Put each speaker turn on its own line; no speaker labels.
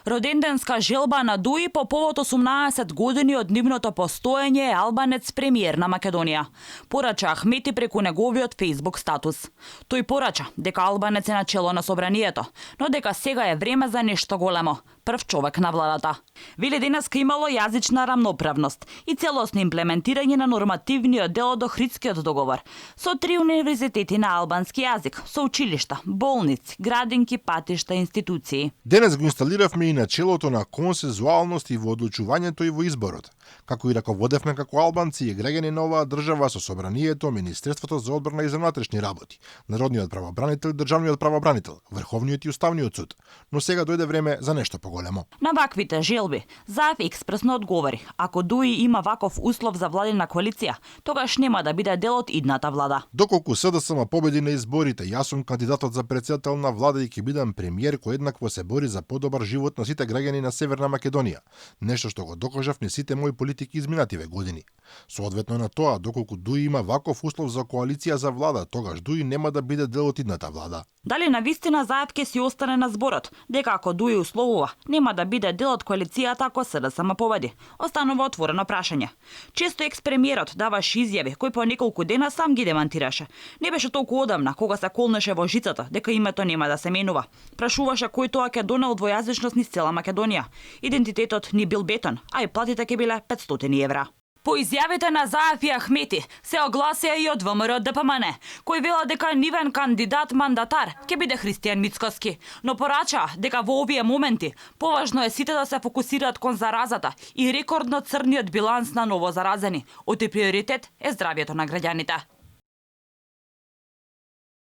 Роденденска желба на Дуи по повод 18 години од нивното постоење е албанец премиер на Македонија. Порача Ахмети преку неговиот Facebook статус. Тој порача дека албанец е начело на собранието, но дека сега е време за нешто големо. Прв човек на владата. Вели денеска имало јазична рамноправност и целосно имплементирање на нормативниот дел од Охридскиот договор со 3 универзитети на албански јазик, со училишта, болници, градинки, патишта, институции.
Денес го инсталиравме и начелото на консензуалност и во одлучувањето и во изборот. Како и раководевме како албанци и граѓани на оваа држава со собранието, Министерството за одбрана и за внатрешни работи, Народниот правобранител и Државниот правобранител, Врховниот и Уставниот суд. Но сега дојде време за нешто поголемо.
На ваквите желби, ЗАФ експресно одговори, ако Дуи има ваков услов за владина коалиција, тогаш нема да биде дел од идната влада.
Доколку СДСМ победи на изборите, јас сум кандидатот за претседател на влада и ќе бидам премиер кој еднакво се бори за подобар живот на сите граѓани на Северна Македонија. Нешто што го докажав не сите мои политики изминативе години. Соодветно на тоа, доколку Дуи има ваков услов за коалиција за влада, тогаш Дуи нема да биде дел од идната влада.
Дали навистина ЗАФ ќе си остане на зборот, дека ако Дуи условува, нема да биде дел од коалицијата ако СДСМ победи? Останува отворено прашање. Често екс-премиерот даваше изјави кои по неколку дена сам ги демантираше. Не беше толку одамна кога се колнеше во жицата дека името нема да се менува. Прашуваше кој тоа ќе донел двојазичност низ цела Македонија. Идентитетот ни бил бетон, а и платите ќе биле 500 евра. По изјавите на ЗАФ и Ахмети се огласија и од ВМРО ДПМН, кој вела дека нивен кандидат мандатар ќе биде Христијан Мицкоски, но порача дека во овие моменти поважно е сите да се фокусираат кон заразата и рекордно црниот биланс на ново заразени. Оти приоритет е здравјето на граѓаните.